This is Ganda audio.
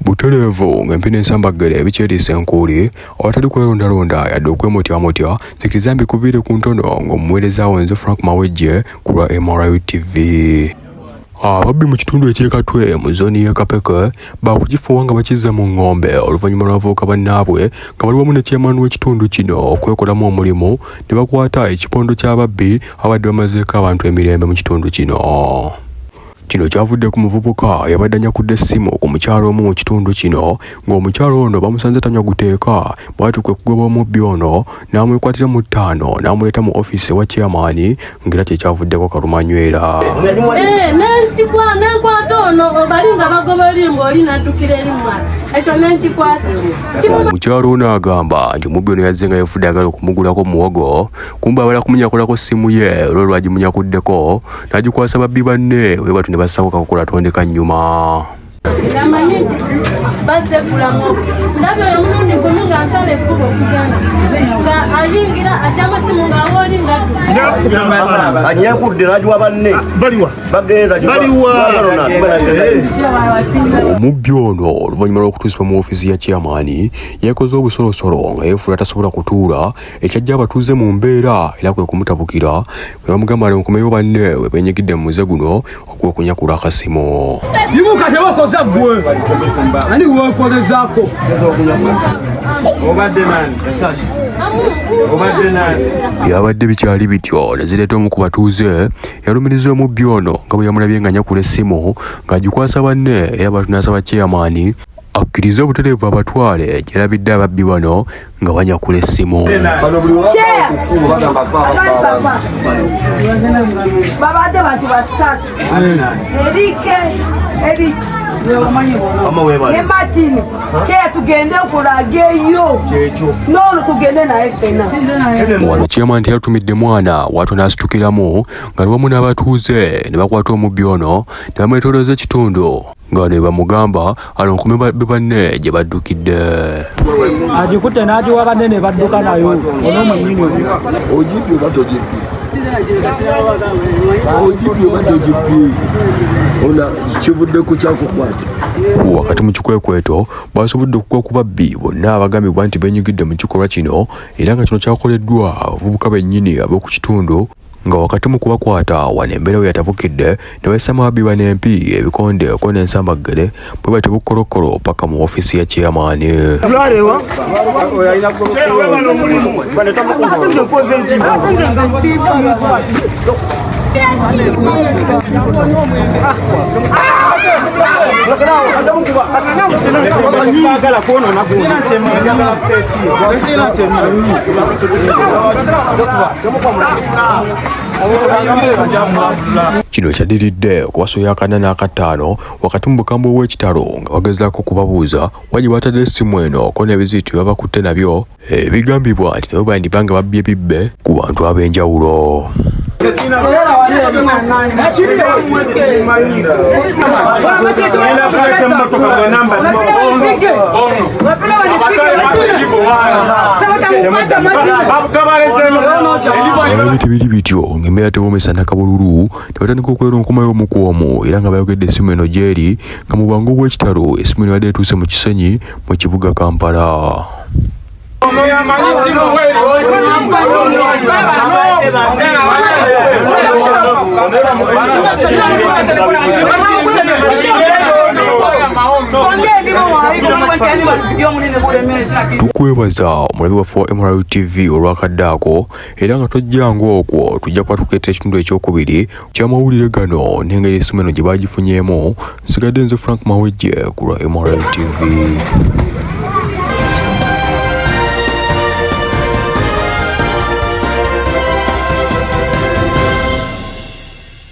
Butereevu ng'empi n'ensambaggere bikyeriisa enkuuli awatali kwerondalonda yadde okwemotyamotya, nzikiriza mbikuviire ku ntono ng'omuweereza wo nze Frank Mawejje ku lwa MRU TV. Ababbi mu kitundu eky'e Katwe mu zooni y'e Kapeke baakukifuuwa nga bakizza mu ng'ombe oluvannyuma lw'abavubuka bannaabwe nga bali wamu ne chairman w'ekitundu kino okwekolamu omulimu ne bakwata ekipondo ky'ababbi abadde bamazeeko abantu emirembe mu kitundu kino. Kino kyavudde ku muvubuka eyabadde anyakudde essimu ku mukyala omu mu kitundu kino ng'omukyala ono bamusanze tanywa guteeka bw'atyo kwe kugoba omubbi ono n'amwekwatira mu ttaano n'amuleeta mu ofiisi ewa chairman ng'era kye kyavuddeko kalumanywera. Eh, nenkwata ono bali nga bagoba eri ng'oli naddukira eri mwana ekyo nenkikwata. Omukyala ono agamba nti omubbi ono yazze nga yefudde ayagala okumugulako muwogo kumbe abala kumunyakulako ssimu ye olwo lwagimunyakuddeko n'agikwasa babbi banne bwe batyo ne bassako kakokola tondeka nnyuma. Namanyi nti bazze gulamu ndabye oyo omulundi gumu nga nsala ekkubo okugenda nga ayingira ajjamu essimu ng'awa oli nga anyakudde n'agiwa banne baliwa bagenza baliwa. Omubbi ono oluvannyuma lw'okutuusibwa mu ofiisi ya chairman yeekoze obusolosolo nga yeefuula tasobola kutuula ekyajja abatuuze mu mbeera era kwe kumutabukira bwe bamugamba nkomeyo banne we beenyigidde mu muze guno ogw'okunyakula akasimu. Yimuka tewakoza ggwe ani weekolezaako Obadde nani? Obadde nani? Byabadde bikyali bityo ne zireeta omu ku batuuze yalumiriza omubbi ono nga bwe yamulabye ng'anyakula essimu ng'agikwasa banne era bw'atyo n'asaba chairman akkirize obutereevu abatwale gyerabidde ababbi bano nga banyakula essimu. Bano buli webakkubo bagamba fa ababba abantu babadde bantu basatu Erike Erike Mama webale ne Martin kyeya tugende okulageyo kyekyo n'olwo tugende naye ffena. Wano chairman teyatumidde mwana bw'atyo n'asitukiramu nga ali wamu n'abatuuze ne bakwata omubbi ono ne bamwetoolooza ekitundu nga ne bamugamba alonkume be banne gye baddukidde. Agikutte n'agiwa banne ne badduka nayo ono mwennyini Ogibye oba togibye? Ogibye oba togibye? Ona kivudde ku kyakukwata. Wakati mu kikwekweto basobodde okugwa ku babbi bonna abagambibwa nti beenyigidde mu kikolwa kino era nga kino kyakoleddwa abavubuka bennyini ab'oku kitundu nga wakati mu kubakwata wano embeera we yatabukidde ne bassaamu ababbi bano empi ebikonde ko n'ensambaggere bwe batyo bukkolokolo paka mu ofiisi ya chairman. Kino kyaddiridde okubasoya akana n'akataano wakati mu bukambwe obw'ekitalo nga bagezaako okubabuuza wa gye batadde essimu eno ko n'ebizibiti bye babakutte nabyo ebigambibwa nti nabo bandiba nga babbye bibbe ku bantu ab'enjawulo. Ebyo tebiri bityo ng'embeera tewomesa nakabululu ne batandika okweronkomayo omu ku omu era nga bayogedde essimu eno gy'eri nga mu bwangu obw'ekitalo essimu eno ebadde etuuse mu Kisenyi mu kibuga Kampala. Tukwebaza omulabi waffe wa MRU TV olw'akadde ako era nga tojjanga okwo tujja kuba tukuleetera ekitundu ekyokubiri ky'amawulire gano n'engeri essimu eno gye baagifunyeemu. Nsigadde nze Frank Mawejje ku lwa MRU TV.